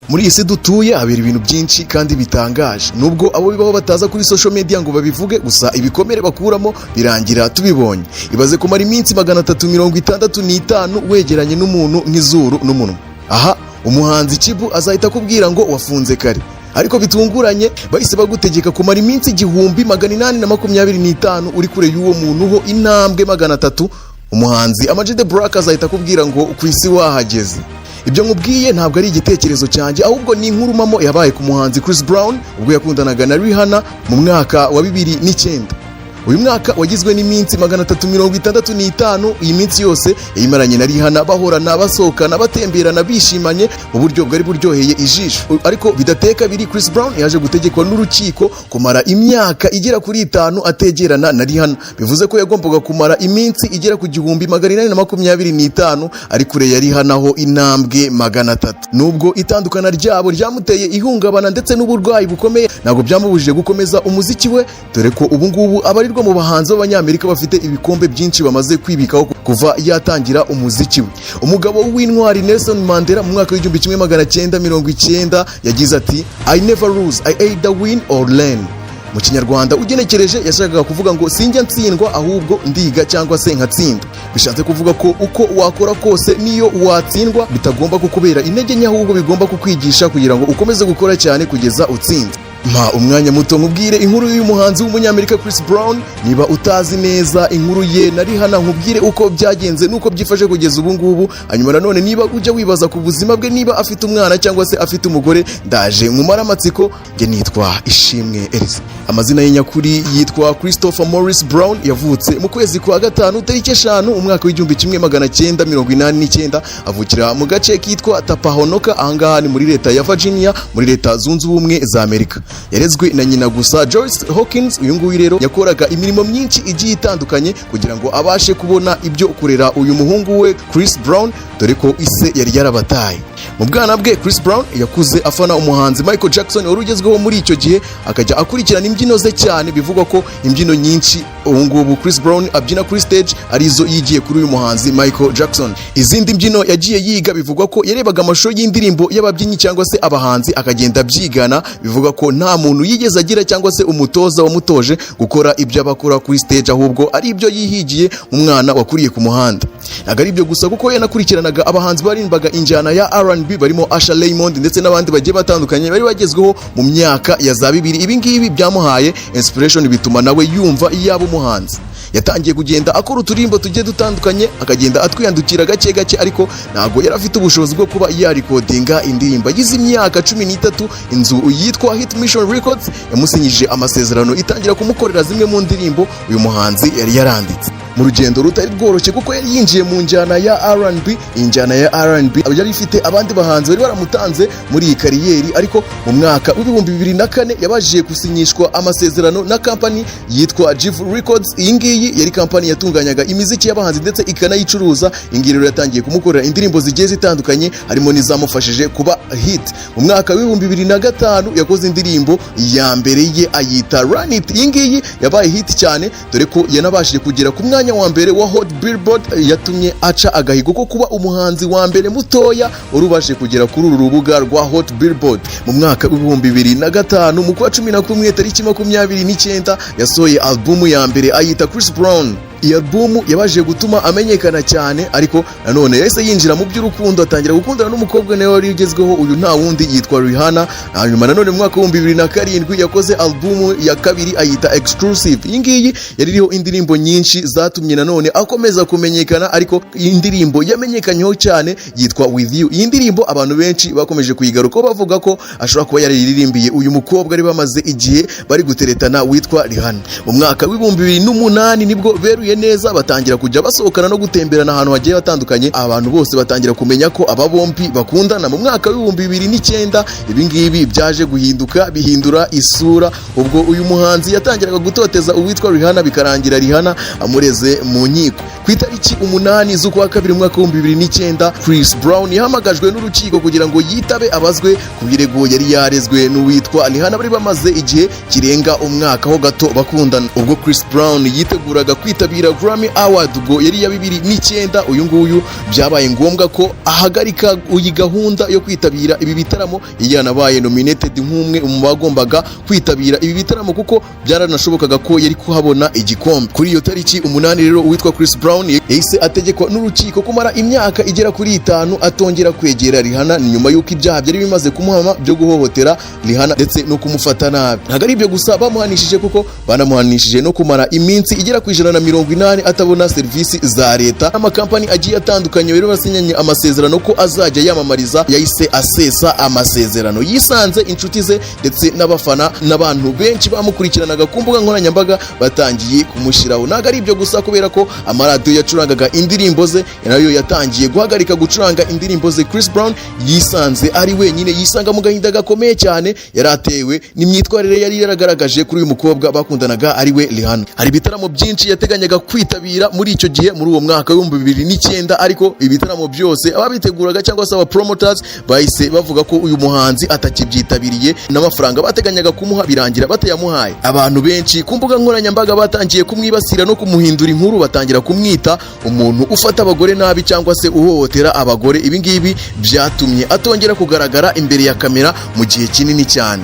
Muri iyi si dutuye habera ibintu byinshi kandi bitangaje, nubwo abo bibaho bataza kuri social media ngo babivuge. Gusa ibikomere bakuramo birangira tubibonye. Ibaze kumara iminsi 365 wegeranye n'umuntu nk'izuru n'umunwa. Aha umuhanzi Kibu azahita akubwira ngo wafunze kare, ariko bitunguranye bahise bagutegeka kumara iminsi 1825 uri kure y'uwo muntu ho intambwe 300. Umuhanzi Ama G The Black azahita akubwira ngo ku isi wahageze. Ibyo nkubwiye ntabwo ari igitekerezo cyanjye, ahubwo ni inkuru mpamo yabaye ku muhanzi Chris Brown ubwo yakundanaga na Rihanna mu mwaka wa 2009. Uyu mwaka wagizwe n'iminsi 365. Iyi minsi yose yayimaranye na Rihanna, bahorana, basohokana, batemberana, bishimanye mu buryo bwari buryoheye ijisho. Ariko bidateye kabiri, Chris Brown yaje gutegekwa n'urukiko kumara imyaka igera kuri 5 ategerana na Rihanna. Bivuze ko yagombaga kumara iminsi igera ku 1825 ari kure ya Rihanna ho intambwe 300. Nubwo itandukana ryabo ryamuteye ihungabana ndetse n'uburwayi bukomeye, ntabwo byamubujije gukomeza umuziki we, dore ko ubu ngubu abarirwa mu bahanzi b'Abanyamerika bafite ibikombe byinshi bamaze kwibikaho kuva yatangira umuziki we. Umugabo w'intwari Nelson Mandela mu mwaka w'1990 yagize ati: "I never lose, I either win or learn." Mu Kinyarwanda ugenekereje, yashakaga kuvuga ngo sinjya ntsindwa, ahubwo ndiga cyangwa se nkatsinda. Bishatse kuvuga ko uko wakora kose, niyo watsindwa, bitagomba kukubera intege nke, ahubwo bigomba kukwigisha kugira ngo ukomeze gukora cyane kugeza utsinze. Mpa umwanya muto nkubwire inkuru y'uyu muhanzi w'Umunyamerika Chris Brown. Niba utazi neza inkuru ye na Rihanna, nkubwire uko byagenze n'uko byifashe kugeza ubu ngubu. Hanyuma nanone, niba ujya wibaza ku buzima bwe, niba afite umwana cyangwa se afite umugore, ndaje nkumara amatsiko. Njye nitwa Ishimwe Elisa. Amazina ye nyakuri yitwa Christopher Morris Brown. Yavutse mu kwezi kwa gatanu, tariki 5, umwaka w'1989, avukira mu gace kitwa Tapahonoka. Ahangaha ni muri leta ya Virginia, muri Leta Zunze Ubumwe za Amerika. Yarezwe na nyina gusa, Joyce Hawkins. Uyu nguyu rero yakoraga imirimo myinshi igiye itandukanye kugira ngo abashe kubona ibyo kurera uyu muhungu we Chris Brown, dore ko ise yari yarabataye. Mu bwana bwe, Chris Brown yakuze afana umuhanzi Michael Jackson wari ugezweho muri icyo gihe, akajya akurikirana imbyino ze cyane. Bivugwa ko imbyino nyinshi ubu ngubu Chris Brown abyina kuri stage arizo yigiye kuri uyu muhanzi Michael Jackson. Izindi mbyino yagiye yiga, bivugwa ko yarebaga amashusho y'indirimbo y'ababyinnyi cyangwa se abahanzi, akagenda abyigana. Bivugwa ko nta muntu yigeze agira cyangwa se umutoza wamutoje gukora ibyo abakora kuri stage, ahubwo ari ibyo yihigiye umwana wakuriye ku muhanda. Ntabwo ari ibyo gusa, kuko yanakurikiranaga abahanzi baririmbaga injyana ya R&B barimo Usher Raymond ndetse n'abandi bagiye batandukanye bari bagezweho mu myaka ya za 2000. Ibi ngibi byamuhaye inspiration, bituma nawe yumva yaba umuhanzi. Yatangiye kugenda akora uturimbo tugiye dutandukanye, akagenda atwiyandukira gake gake, ariko ntabwo yari afite ubushobozi bwo kuba yarikodinga indirimbo. Agize imyaka 13, inzu yitwa Hit Mission Records yamusinyije amasezerano, itangira kumukorera zimwe mu ndirimbo uyu muhanzi yari yaranditse. Mu rugendo rutari rworoshye, kuko yari yinjiye mu njyana ya R&B. Injyana ya R&B yari ifite abandi bahanzi bari baramutanze muri iyi kariyeri, ariko mu mwaka w'2004 yabashije gusinyishwa amasezerano na kampani yitwa Jive Records. Iyi ngiyi yari kampani yatunganyaga imiziki y'abahanzi ndetse ikanayicuruza. Iyi ngiyi rero yatangiye kumukorera indirimbo zigiye zitandukanye, harimo n'izamufashije kuba hit. Mu mwaka w'2005 yakoze indirimbo ya mbere ye, ayita Run It. Iyi ngiyi yabaye hit cyane, dore ko yanabashije kugera ku mwanya wa mbere wa Hot Billboard. Yatumye aca agahigo ko kuba umuhanzi wa mbere mutoya wari ubashije kugera kuri uru rubuga rwa Hot Billboard. Mu mwaka w'2005, mu kwa 11, tariki 29, yasohoye albumu ya mbere, ayita Chris Brown. Iyi albumu yabashije gutuma amenyekana cyane, ariko nanone yahise yinjira mu by'urukundo, atangira gukundana n'umukobwa nawe wari ugezweho. Uyu nta wundi, yitwa Rihanna. Hanyuma nanone mu mwaka w'2007 yakoze albumu ya kabiri, ayita Exclusive. Iyi ngiyi yari iriho indirimbo nyinshi zatumye nanone akomeza kumenyekana, ariko iyi ndirimbo yamenyekanyeho cyane yitwa With You. Iyi ndirimbo abantu benshi bakomeje kuyigarukaho, bavuga ko ashobora kuba yariririmbiye uyu mukobwa bari bamaze igihe bari guteretana witwa Rihanna. Mu mwaka w'2008 nibwo beruye neza, batangira kujya basohokana no gutemberana ahantu hagiye hatandukanye. Abantu bose batangira kumenya ko aba bombi bakundana. Mu mwaka w'2009 ibi ngibi byaje guhinduka, bihindura isura, ubwo uyu muhanzi yatangiraga gutoteza uwitwa Rihanna, bikarangira Rihanna amureze mu nkiko. Ku itariki 8 z'ukwa kabiri, mu mwaka w'2009, Chris Brown yahamagajwe n'urukiko kugira ngo yitabe, abazwe ku birego yari yarezwe n'uwitwa witwa Rihanna bari bamaze igihe kirenga umwaka ho gato bakundana. Ubwo Chris Brown yiteguraga kwitabira Grammy Award, ubwo yari ya 2009, uyu nguyu byabaye ngombwa ko ahagarika iyi gahunda yo kwitabira ibi bitaramo. Yari yanabaye nominated nk'umwe mu bagombaga kwitabira ibi bitaramo, kuko byaranashobokaga ko yari kuhabona igikombe. Kuri iyo tariki 8 rero, uwitwa Chris Brown yahise ategekwa n'urukiko kumara imyaka igera kuri 5 atongera kwegera Rihanna. Ni nyuma y'uko ibyaha byari bimaze kumuhama byo guhohotera Rihanna ndetse no kumufata nabi. Ntabwo ari ibyo gusa bamuhanishije, kuko banamuhanishije no kumara iminsi igera ku 180 atabona serivisi za leta. Amakampani agiye atandukanye rero basinyanye amasezerano ko azajya yamamariza yahise asesa amasezerano. Yisanze inshuti ze ndetse n'abafana n'abantu benshi bamukurikiranaga ku mbuga nkoranyambaga batangiye kumushyiraho. Ntabwo ari ibyo gusa, kubera ko amaradiyo yacurangaga indirimbo ze nayo yatangiye guhagarika gucuranga indirimbo ze. Chris Brown yisanze ari wenyine, yisanga mu gahinda gakomeye cyane yari atewe n'imyitwarire yari yaragaragaje kuri uyu mukobwa bakundanaga, ari we Rihanna. Hari ibitaramo byinshi yateganyaga kwitabira muri icyo gihe, muri uwo mwaka w'2009, ariko ibitaramo byose ababiteguraga cyangwa se aba promoters bahise bavuga ko uyu muhanzi atakibyitabiriye, n'amafaranga bateganyaga kumuha birangira batayamuhaye. Abantu benshi ku mbuga nkoranyambaga batangiye kumwibasira no kumuhindura inkuru, batangira kumwita umuntu ufata abagore nabi cyangwa se uhohotera abagore. Ibi ngibi byatumye atongera kugaragara imbere ya kamera mu gihe kinini cyane.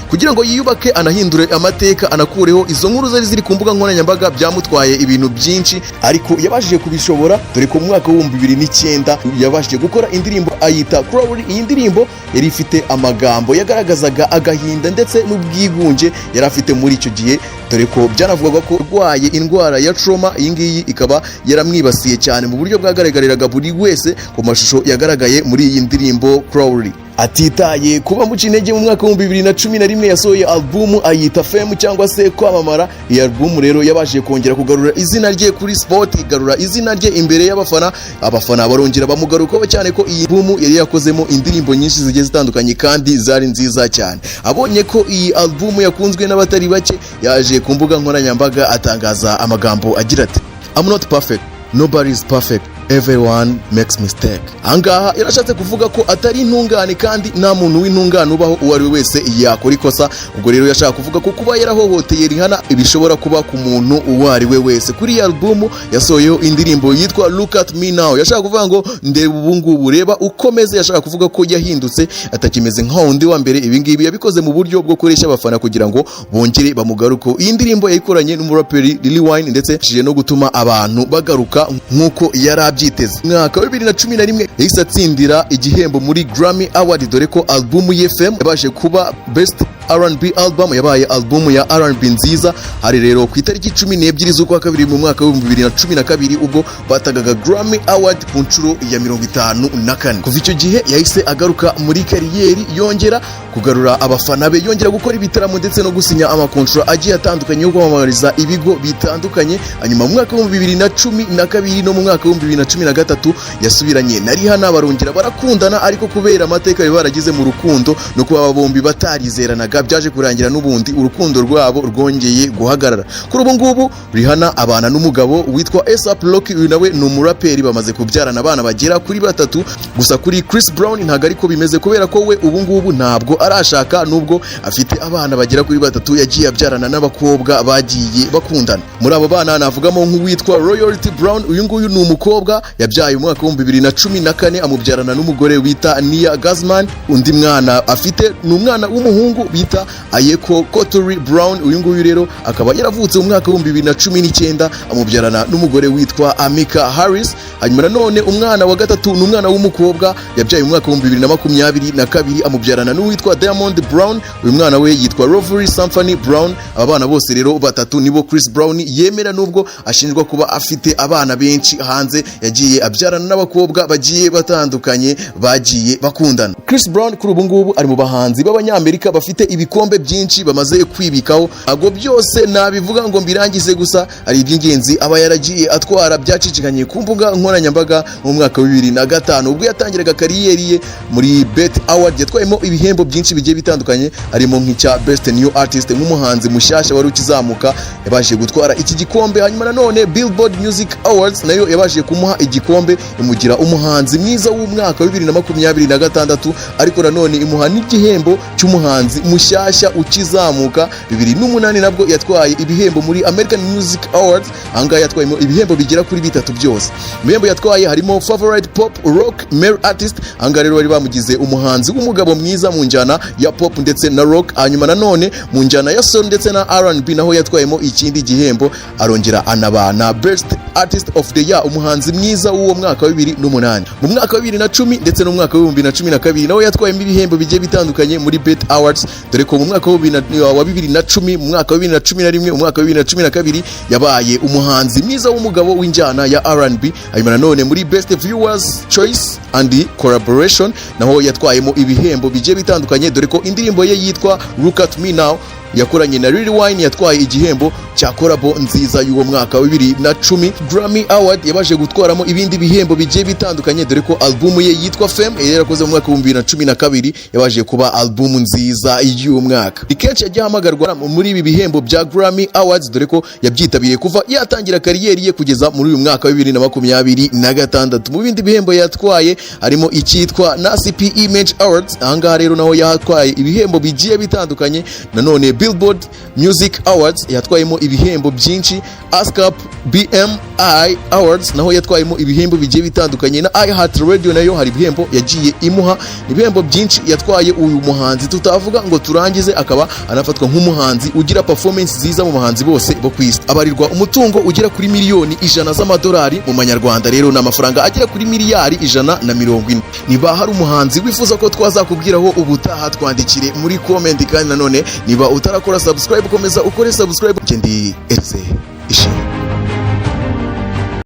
Kugira ngo yiyubake, anahindure amateka, anakureho izo nkuru zari ziri ku mbuga nkoranyambaga, byamutwaye ibintu byinshi, ariko yabashije kubishobora, dore ko mu mwaka w'2009 yabashije gukora indirimbo ayita Crawley. Iyi ndirimbo yari ifite amagambo yagaragazaga agahinda ndetse n'ubwigunge yari afite muri icyo gihe, dore ko byanavugwaga ko arwaye indwara ya trauma. Iyi ngiyi ikaba yaramwibasiye cyane mu buryo bwagaragariraga buri wese ku mashusho yagaragaye muri iyi ndirimbo Crawley. Atitaye kuba muca intege, mu mwaka w'2011 yasohoye albumu ayita Fame cyangwa se kwamamara. Iyi albumu rero yabashije kongera kugarura izina rye kuri spot, igarura izina rye imbere y'abafana, abafana barongera bamugarukaho cyane, ko iyi albumu yari yakozemo indirimbo nyinshi zigiye zitandukanye kandi zari nziza cyane. Abonye ko iyi albumu yakunzwe n'abatari bake, yaje ku mbuga nkoranyambaga atangaza amagambo agira ati: "I'm not perfect, nobody is perfect, everyone makes mistake." Ahangaha yarashatse kuvuga ko atari intungane kandi nta muntu w'intungane ubaho, uwo ari we wese yakora ikosa. Ubwo rero yashaka kuvuga ko kuba yarahohoteye Rihanna bishobora kuba ku muntu uwo ari we wese. Kuri iyi albumu yasohoyeho indirimbo yitwa "Look at Me Now". Yashaka kuvuga ngo ndeba ubu ngubu, reba uko meze. Yashaka kuvuga ko yahindutse, atakimeze nka wundi wa mbere. Ibi ngibi yabikoze mu buryo bwo kuresha abafana kugira ngo bongere bamugaruke. Iyi ndirimbo yayikoranye n'umuraperi Lil Wayne, ndetse no gutuma abantu bagaruka nk'uko yari abyiteze. Mwaka wa 2011 yahise atsindira igihembo muri Grammy Award, dore ko albumu ye Fame yabashe kuba best R&B album, yabaye albumu ya R&B nziza. Hari rero ku itariki 12 z'ukwa kabiri mu mwaka w'2012, ubwo batagaga Grammy Award ku nshuro ya 54. Kuva icyo gihe yahise agaruka muri career, yongera kugarura abafana be, yongera gukora ibitaramo ndetse no gusinya amakontra agiye atandukanye yo kwamamariza ibigo bitandukanye. Hanyuma mu mwaka w'2012 no mu mwaka w'2013 yasubiranye na Rihanna, barongera barakundana, ariko kubera amateka bari baragize mu rukundo no kuba bombi batarizeranaga, byaje kurangira n'ubundi urukundo rwabo rwongeye guhagarara. Kuri ubu ngubu Rihanna abana n'umugabo witwa A$AP Rocky, uyu nawe ni umuraperi, bamaze kubyarana abana bagera kuri batatu. Gusa kuri Chris Brown ntabwo ariko bimeze, kubera ko we ubu ngubu ntabwo arashaka, nubwo afite abana bagera kuri batatu yagiye abyarana n'abakobwa bagiye bakundana. Muri abo bana navugamo nk'uwitwa Royalty Brown. Uyu nguyu ni umukobwa yabyaye mu mwaka w'2014, amubyarana n'umugore wita Nia Guzman. Undi mwana afite ni umwana w'umuhungu bita Aeko Koturi Brown. Uyu nguyu rero akaba yaravutse mu mwaka w'2019, amubyarana n'umugore witwa Ammika Harris. Hanyuma nanone umwana wa gatatu ni umwana w'umukobwa yabyaye mu mwaka w'2022, amubyarana n'uwitwa Diamond Brown. Uyu mwana we yitwa Lovely Symphony Brown. Aba bana bose rero batatu nibo Chris Brown yemera, nubwo ashinjwa kuba afite abana benshi hanze yagiye abyarana n'abakobwa bagiye batandukanye bagiye bakundana. Chris Brown kuri ubu ngubu ari mu bahanzi b'Abanyamerika bafite ibikombe byinshi bamaze kwibikaho. Ntabwo byose nabivuga ngo mbirangize, gusa hari iby'ingenzi aba yaragiye atwara byacicikanye ku mbuga nkoranyambaga. Mu mwaka wa 2005, ubwo yatangiraga career ye, muri BET Award yatwayemo ibihembo byinshi bigiye bitandukanye, harimo nk'icya Best New Artist, nk'umuhanzi mushyashya wari ukizamuka yabashije gutwara iki gikombe. Hanyuma nanone Billboard Music Awards nayo yabashije kumuha igikombe, imugira umuhanzi mwiza w'umwaka wa 2026, ariko nanone imuha n'igihembo cy'umuhanzi mushyashya. mushyashya ukizamuka. 2008 nabwo yatwaye ibihembo muri American Music Awards. Ahangaha yatwayemo ibihembo bigera kuri bitatu byose. Mu bihembo yatwaye harimo Favorite Pop Rock Male Artist. Ahangaha rero bari bamugize umuhanzi w'umugabo mwiza mu njyana ya pop ndetse na rock. Hanyuma nanone mu njyana ya soul ndetse na R&B naho yatwayemo ikindi gihembo. Arongera anaba na Best Artist of the Year, umuhanzi mwiza w'uwo mwaka wa 2008. Mu mwaka wa 2010 ndetse n'umwaka wa 2012 nawe yatwayemo ibihembo bigiye bitandukanye muri BET Awards, dore ko mu mwaka wa 2010, mu mwaka wa 2011, mu mwaka wa 2012 yabaye umuhanzi mwiza w'umugabo w'injyana ya R&B. Hanyuma nanone muri Best Viewers Choice and Collaboration naho yatwayemo ibihembo bigiye bitandukanye, dore ko indirimbo ye yitwa "Look at Me Now" yakoranye na Lil Wayne yatwaye igihembo cya collabo nziza y'uwo mwaka wa 2010. Grammy Award yabashe gutwaramo ibindi bihembo bigiye bitandukanye, dore ko album ye yitwa Fame yari yarakoze mu mwaka wa 2012 yabashije kuba album nziza y'umwaka. Ni kenshi yagiye ahamagarwa muri ibi bihembo bya Grammy Awards, dore ko yabyitabiriye kuva yatangira kariyeri ye kugeza muri uyu mwaka wa 2026. Mu bindi bihembo yatwaye harimo icyitwa NAACP Image Awards. Ahangaha rero naho yatwaye ibihembo bigiye bitandukanye. Nanone Billboard Music Awards yatwayemo ibihembo byinshi. ASCAP BMI Awards naho yatwayemo ibihembo bigiye bitandukanye. Na iHeart Radio nayo hari ibihembo yagiye imuha. Ibihembo byinshi yatwaye uyu muhanzi tutavuga ngo turangize. Akaba anafatwa nk'umuhanzi ugira performance nziza mu bahanzi bose bo ku isi. Abarirwa umutungo ugera kuri miliyoni 100 z'amadolari. Mu manyarwanda rero ni amafaranga agera kuri miliyari 140. Niba hari umuhanzi wifuza ko twazakubwiraho ubutaha, twandikire muri comment. Kandi nanone niba utarakora subscribe, komeza ukore subscribe. Njye ndi Eze.